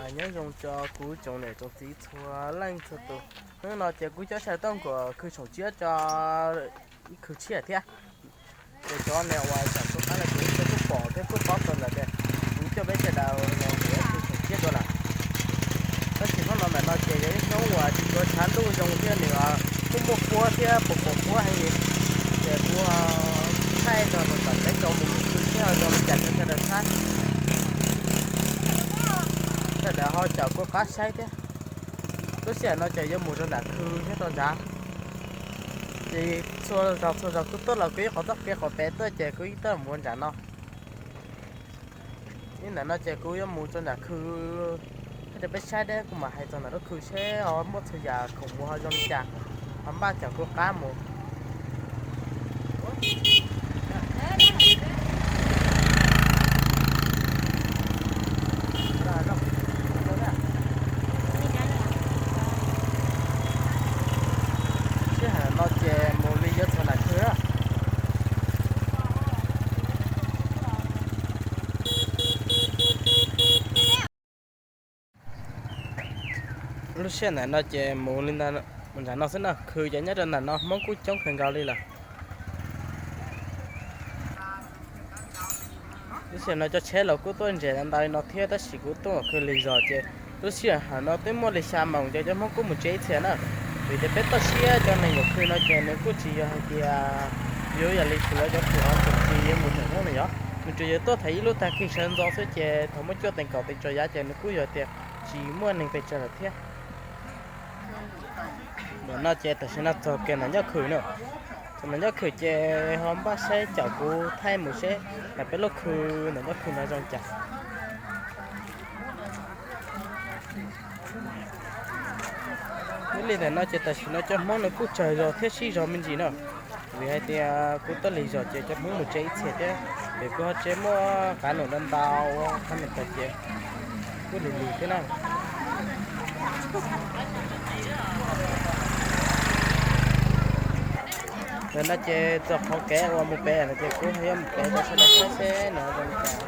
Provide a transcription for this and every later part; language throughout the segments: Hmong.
Nyob zoo rau kuv tsoom niam tsoom txiv txhua leej txhua tus. Hnub no ces kuv coj sawv tuaj nkaum khw tshoom tsiab rau ib khw tshiab thiab. Ces cov niag uas tsam kuv qab no ces kuj pom thiab kuj paub tau lawm tias kuv coj peb sawv daws los mus ua khw tshoom tsiab dua lawm. Tab sis hnub no ntawm no ces yog ib hnub uas tsis tshua tshav ntuj zoo thiab nws muaj muaj kuab thiab pos pos kuab heev li. Ces kuv thaij rau kom peb tau mus mus khw thiab zoo li cas rau sawv daws saib. Sawv daws ho caum kuv qab saib thiab. Lub sij hawm no ces yuav mus rau nram khw thiab rau nrad. Ces txhua zaus txhua zaus kuv tuaj los kuv ib qhov txoj kev qhov pem tuaj ces kuv ib tuaj mus nram no. Ib ntawm no ces kuv yuav mus rau nram khw, hais rau peb saib deb, kuv mam hais txog ntawm lub khw seb ho muaj txhua yam khoom mus ho zoo li cas, ho npaj caum kuv qab mus. Sij hawm no ces mus li yuav txog nram khw. Lub sij hawm ntawm no ces mus li ntawm no xwb na, khw ces nyob rau ntawm no Hmoob kuj coob kawg nkaus li lawm. Lub sij hawm no cov tsheb los kuj tuaj ntses ntau li no thiab, tab sis kuv tuaj khw lig zog ces lub sij hawm no twb muaj li xya moos ces cov Hmoob kuj mus tsev ib txhia na. Vim tias peb toj siab cov neeg nkaum khw no ces nws kuj tsis yog hais tias yuav yam li txhua lawv cov khw ho tseem tsis yuav mus tawm Hmoob na yog, nws tsuas yog tuaj thaiv ib lub tag kis sawv ntxov xwb ces thaum muaj cuaj teev kaum teev tsaus yav ces nws kuj yog tias tsis muaj neeg pes tsawg lawm thiab. Ntawm no ces tam sim no txog kiag ntawm nyob khw na. Txog ntawm nyob khw ces ho npaj saib caum kuv thaij mus seb ntawm peb lub khw ntawm nyob khw no zoo cas. Nyob li ntawm no ces tam sim no cov Hmoob nws kuj tsawg zog thiab sib zog me ntsis na. Vim hais tias kuv tuaj lig zog ces cov Hmoob mus tsev ib txhia thiab, vim kuv ho tsev muaj qav num ntau ntau ua qhab num tas ces kuj lig lig thiab na. Ntawm no ces txog qhov kev uas mus pem no ces kuv yuav mus pem rau sawv daws saib seb nws zoo li cas.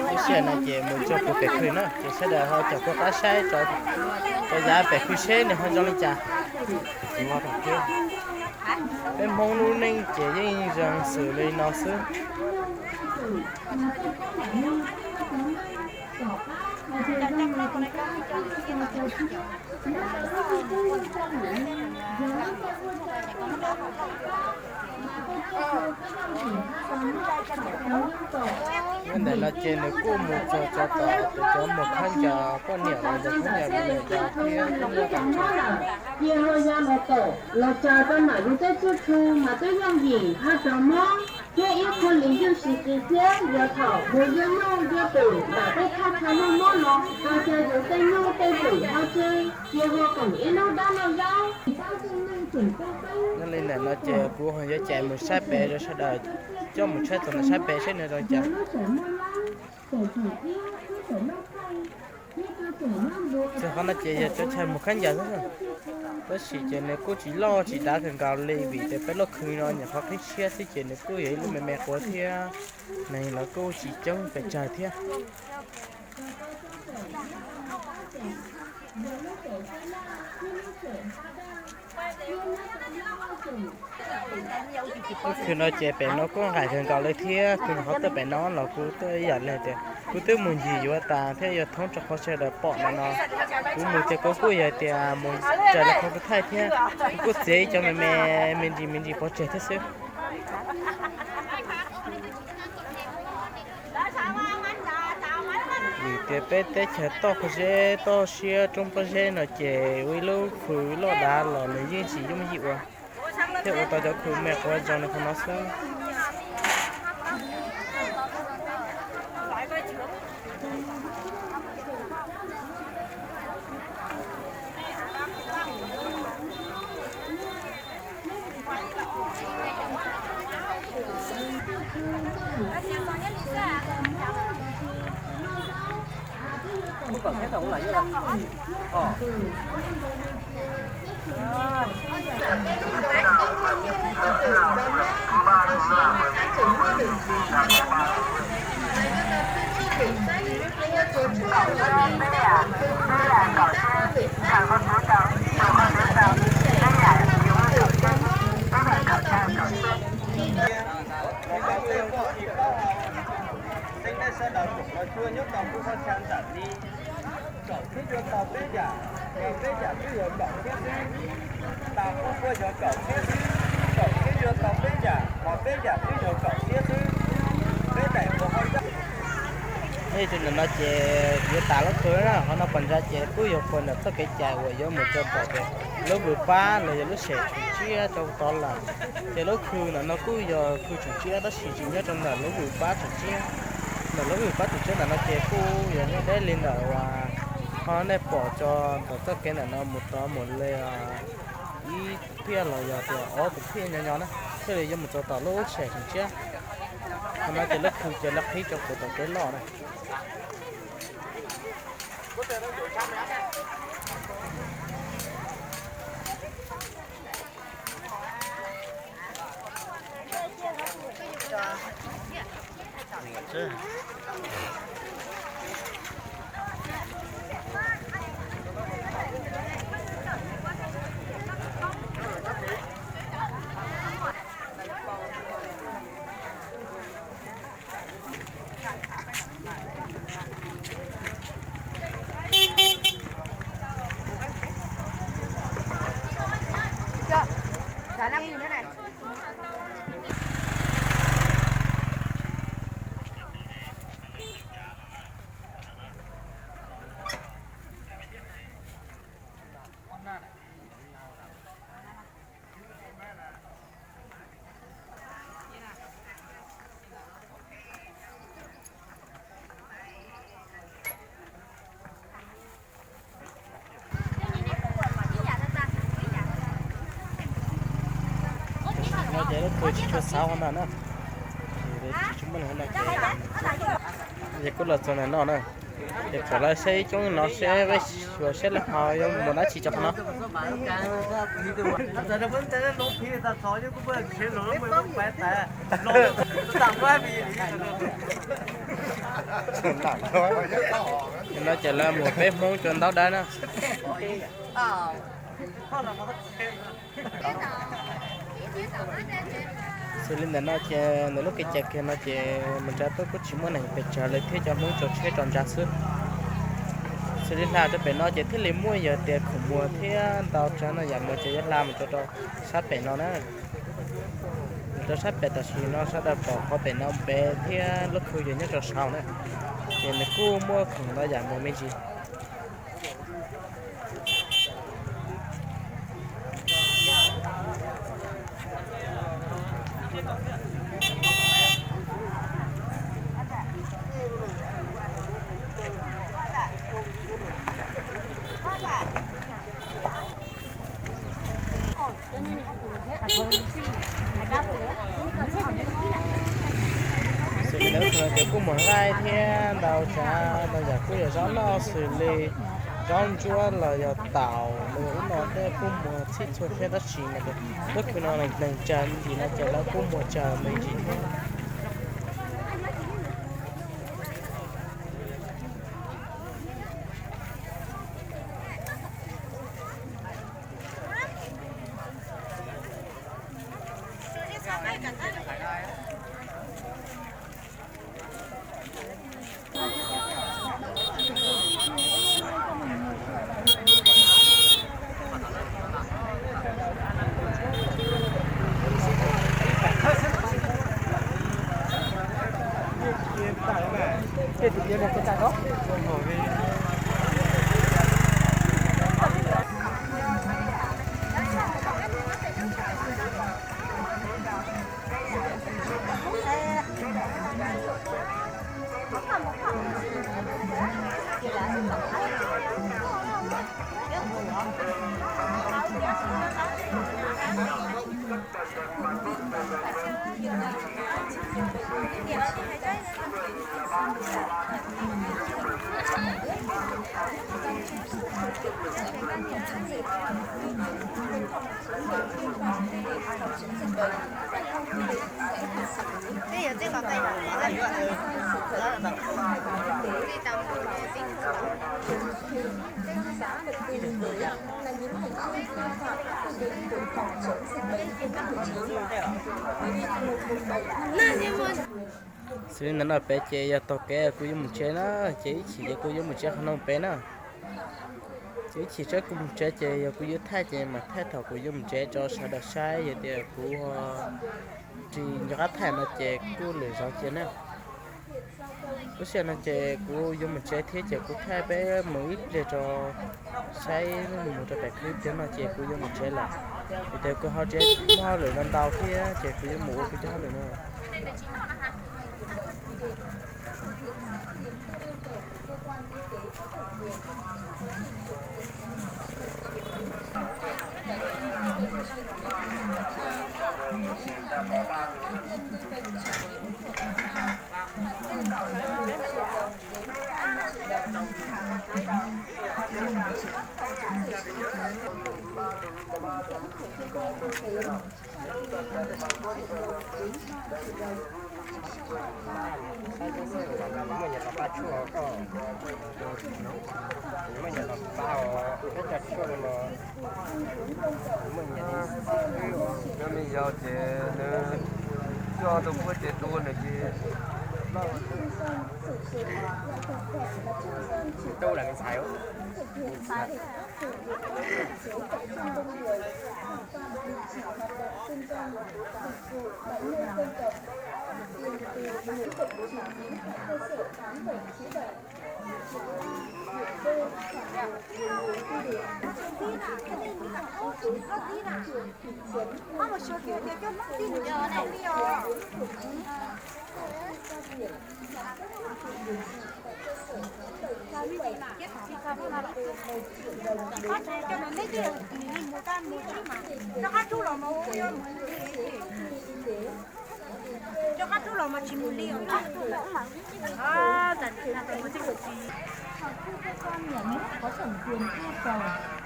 Lub sij hawm no ces mus txog puag pem khw na ces sawv daws ho caum kuv qab saib rau yav pem khw seb nws ho zoo li cas. Peb Hmoob lub neej ces yeej zoo xws li no xwb. Nyob ntawm no ces nws kuj mus txog rau tom tus cov muag khaub ncaws poj niam los yog khaub ncaws me nyuam yaus thiab kuj muaj tas. Ces ho ya los tom los tsa rau ntawm yus tej txuj khw mas twb yooj yim haj tau mob thiab ib qho li yooj yim thiab yog thaum mus yuav nyuj yuav twm ntawm tej thaj chaw muaj mob no, ho cia yus tej nyuj tej twm ho tseg, ces ho koom ib lub dab laug zaub. Nyob li ntawm no ces kuv ho yuav cais mus saib pem rau sawv daws coj mus saib txog ntawm sab pem seb nws zoo cas. Txog qhov no ces yog cov chaw mus khaub ncaws xwb, tab sis ces nws kuj tsis loj tsis dav kawg nkaus li vim tias peb lub khw no nyuam qhuav qhib siab xwb ces nws kuj yog ib lub me me quav thiab neeg los kuj tsis coob pes tsawg thiab. Lub khw no ces pem no kuj nqaim kawg nkaus li thiab, kuv nyuam qhuav tuaj pem no los kuv tuaj ib yam li tias kuv twb mus ncig yuav tas thiab yuav thoob rau qhov sawv daws pom no no. Kuv mus ces kuv kuj yog tias mus raws li qhov kuv thaij thiab, kuv kuj txiav ib cov me me, me ntsis me ntsis pov tseg thiab xwb. Vim Kev peb teb chaws toj pob zeb, toj siab roob pob zeb no ces ua ib lub khw loj dav los nws yeej tsis yooj yim ua, thiab ua tau cov khw me quav zoo li qhov no xwb. Xeeb nej sawv daws tsoom no cuaj nyob rau kuv qhov chaw ntawm ni, kaum khib yuav tau peb yam, yog peb yam twb yuav kaum khib xwb. Tas kuj puab yog kaum khib xwb, kaum khib yuav tau peb yam, ho peb yam twb yuav kaum khib xwb. Peb daim puas ho coj. Ntawm no ces yuav tas lub khw na, qhov no pom ntsa ces kuj yog puag ntawm txoj kev cai uas yuav mus rau tom lub vwm pab los yog lub sem tseem tsiab rau tod lawm. Ces lub khw ntawm no kuj yog khw tseem tsiab tab sis tsis nyob rau ntawm lub vwm pab tseem tsiab. Ntawm lub vwm pab tseem tsiab ntawm no ces kuj yog nyob deb li ntawm uas qhov nej pom tso ntawm txoj kev ntawm no mus tod mus li ib phiaj los yog tias ob tus phiaj nyob nyob na, thiaj li yuav mus txog tom lub sem tseem tsiab. Qhov no ces lub khw ces lawv qhib rau puag tom kev loj na. Ces lub khw tsis tshua xauv hauv ntawm na. Tsis muaj neeg hauv ntawm ces, ces kuj los txog ntawm no na. Ces pom lawv saib ib coob no seb peb xyuas seb lawv ho yuav mus dab tsi rau qhov no. No ces lawv mus peb Hmoob cua ntaub dawb na. Xws li ntawm no ces ntawm lub kev cai kiag no ces mus ntsa tuaj kuj tsis muaj neeg pes tsawg li thiab cov Hmoob tso tsheb rau ntsa xwb. Xws li hla rau pem no ces thiaj li muaj yog tias khoom muag thiab ntau tsav no yam muag ces yuav hla mus rau rau sab pem no na. Mus rau sab pem tam sim no sawv daws pom qhov pem no pem thiab lub khw yog nyob rau saud na, ces nws kuj muaj khoom ntau yam muag me ntsis. Xws li ntawm lub khw no ces kuj muag nqaij thiab ntau tsav ntau yam kuj yog zaub noj xws li zaub ntsuab los yog taum los yog ub no tej kuj muag txhij txhua thiab tab sis mas lub khw no neeg tsawg me ntsis no ces lawv kuj muag tsawg me ntsis thiab. Xws li ntawm no pem ces yog taug kev kuv yuav mus tsev na, ces ib chim ces kuv yuav mus tsev qhov no pem na. Ces ib chim tsaib kuv mus tsev ces yog kuv yuav thaij ces mam thaij thaum kuv yuav mus tsev rau sawv daws saib, yog tias kuv tsis nco qab thaij no ces kuj lwm zaus cia na. Lub sij hawm no ces kuv yuav mus tsev thiab ces kuv thaij peb mus ib pliag rau saib mus rau pem clip no ces kuv yuav mus tsev lawm. Vim tias kuv ho tsev muaj hauj lwm ntau ntau thiab ces kuv yuav mus ua kuv cov hauj lwm no. Muaj nyias los pab tshuaj koj, muaj nyias los pab os, peb cov tshuaj no los muaj nyias li xwb. Nws me yog ces nws coj tus puab ces tua nws ces tau lawm me ntxhais. Rov qab rub los mas ua ua mus li. Rov qab rub los mas tsis mus li os. Tham thu cơ quan nhà nước có thẩm quyền yêu cầu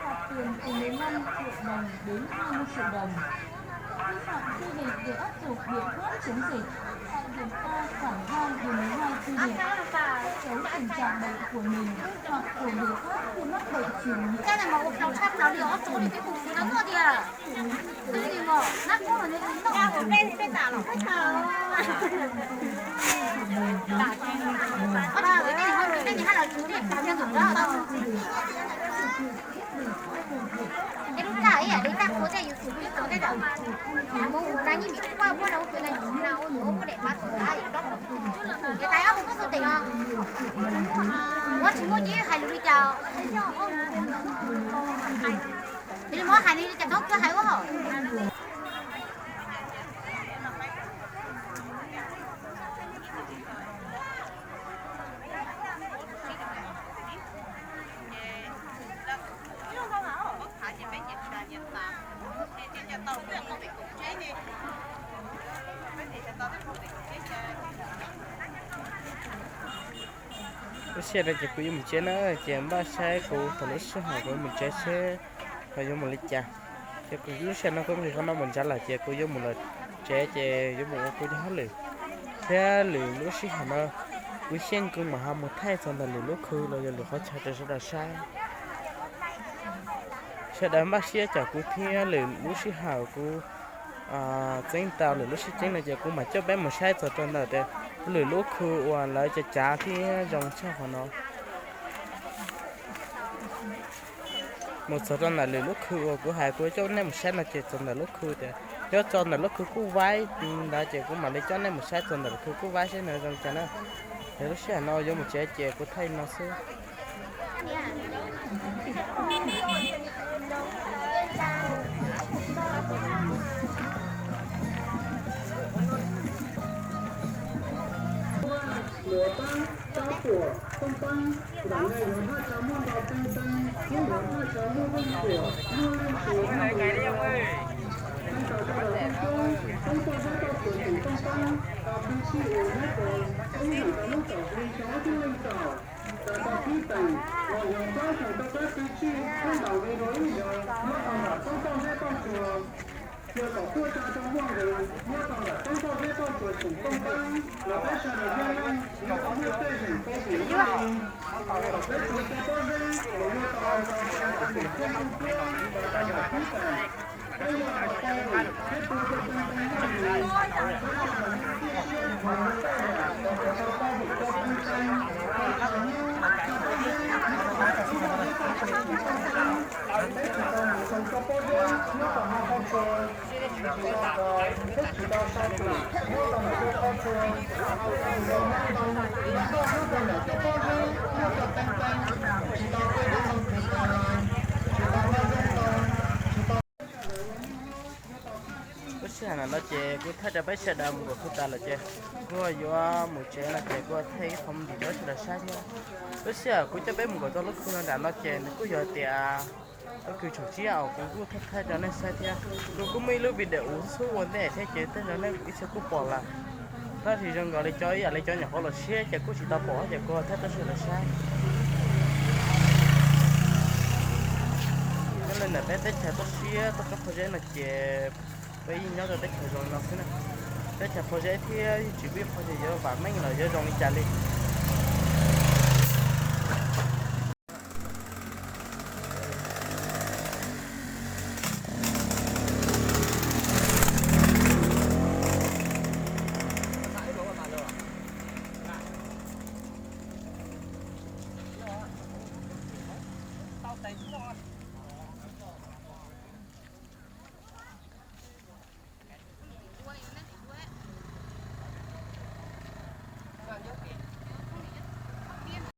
phạt tiền từ mười lăm triệu đồng đến hai mươi triệu đồng. Vi phạm quy định về áp dụng biện pháp chống dịch tại điểm A khoảng hai điều mười hai quy định, che giấu tình trạng bệnh của mình hoặc của người khác khi mắc bệnh truyền nhiễm. Cái này mà uống trong sắp nó đi ót trốn thì cái cục xí nó nuốt đi à. Ua tsis muaj ces hais lus li cas? Yog li muab hais li cas txhob kawg hais ua hauj. Lub sij hawm no ces kuv yuav mus tsev na, ces npaj saib kuv thaum lub sij hawm kuv yuav mus tsev seb ho yuav mus li cas. Ces lub sij hawm no kuv nqis qhov no mus ntsav lawm ces kuv yuav mus lawm tsev ces yuav mus ua kuv cov hauj lwm. Thiab lwm lub sij hawm no kuv xyeej kuv mam ho mus thaij txog ntawm lwm lub khw los yog lwm qhov chaw rau sawv daws saib. Sawv daws npaj siab caum kuv thiab lwm lub sij hawm kuv txeeb tau lwm lub sij ceeb no ces kuv mam coj peb mus saib txog rau ntawm lwm lub khw uas lawv cav cav thiab zoo tshaj qhov no. Mus txog rau ntawm lwm lub khw uas kuv hais kuv coj nej mus saib no ces txog ntawm lub khw tias, yog txog ntawm lub khw Kub Vaib ntawd ces kuv mam li coj nej mus saib txog ntawm lub khw Kub Vaib seb nws zoo li cas na. Yog lub sij hawm no yuav mus tsev ces kuv thaij li no xwb. Luav pab, pab puam, tooj pab, ntawm no yuav haj tsa muaj ntau teej teej, thiab yuav haj tsa muaj vooj puam, muaj leej twg haj mus. Tau rau lawv pab coob, poob toj sab toj txhuv tim tooj pab, pab pw sij ua nyob rau, poob zeem rau lub kaum hli rau ob tug leej txaus, tas rau tib teem, los yog pab zeem rau pab pw Tij, khaub ncaws video ib zaug nyob rau ntawm roob toj zeb toj tsuas, yog kom tuaj tso rau muaj nqis nyob rau ntawm roob toj zeb toj tsuas tseem tooj teeb los peb sawv daws yeej meej yuav tau muaj tej zeem pab tim nyob li kom peb tsuas tso pob zeb los yuav tau hau rau sawv daws tim txhiab ntuj tuab los rau ntawm kub teem. Peb yog tau pab lwm thiab tua tau teeb teeb noj nqis, peb sawv daws yeej txhij siab mus yuav tej yam kom tau pab vwm tau teeb teeb, tau tso nyob tso pob zeb nyob rau ntawm roob toj zeb toj tsuas tseem tooj teeb. Peb tsis tau mus xyoo tso pob zeb nyob rau hauv qhov tsua, tsis tau, peb tsis tau sau tus nyob rau ntawm lub qhov tsua, tsis tau nyob ntoo, nyob rau ntawm cov pob zeb nyob rau teeb teeb, tsis tau tej nyob ntoo kws tau lawm, tsis tau noj yeeb ntoo, tsis tau. Lub sij hawm no ces kuv thaij rau peb sawv daws mus kom khuj tas lawm ces kuv yuav mus tsev no ces kuv thaij ib qho mus ntim rau sawv daws saib thiab. Lub sij hawm kuv coj peb mus kom txog lub khw no nram no ces nws kuj yog tias lub khw tshoom tsib uas kuv kuj thaij thaij rau nej saib thiab. Kuv kuj muaj ib lub video xub ua ntej thiab ces tej zaum nej ib txhia kuj pom lawm. Tab sis zoo nkaus li cov ib yam li cov nyuam qhuav los siab ces kuj tsis tau pom ces kuv thaij rau sawv daws saib. Nyob li ntawm peb teb chaws toj siab toj roob pob zeb no ces peb yeej nyob rau teb chaws zoo no xwb na. Teb chaws pob zeb thiab yeej tsis pib qhov ces yuav vam meej los yuav zoo li cas li. Tau tes nyob.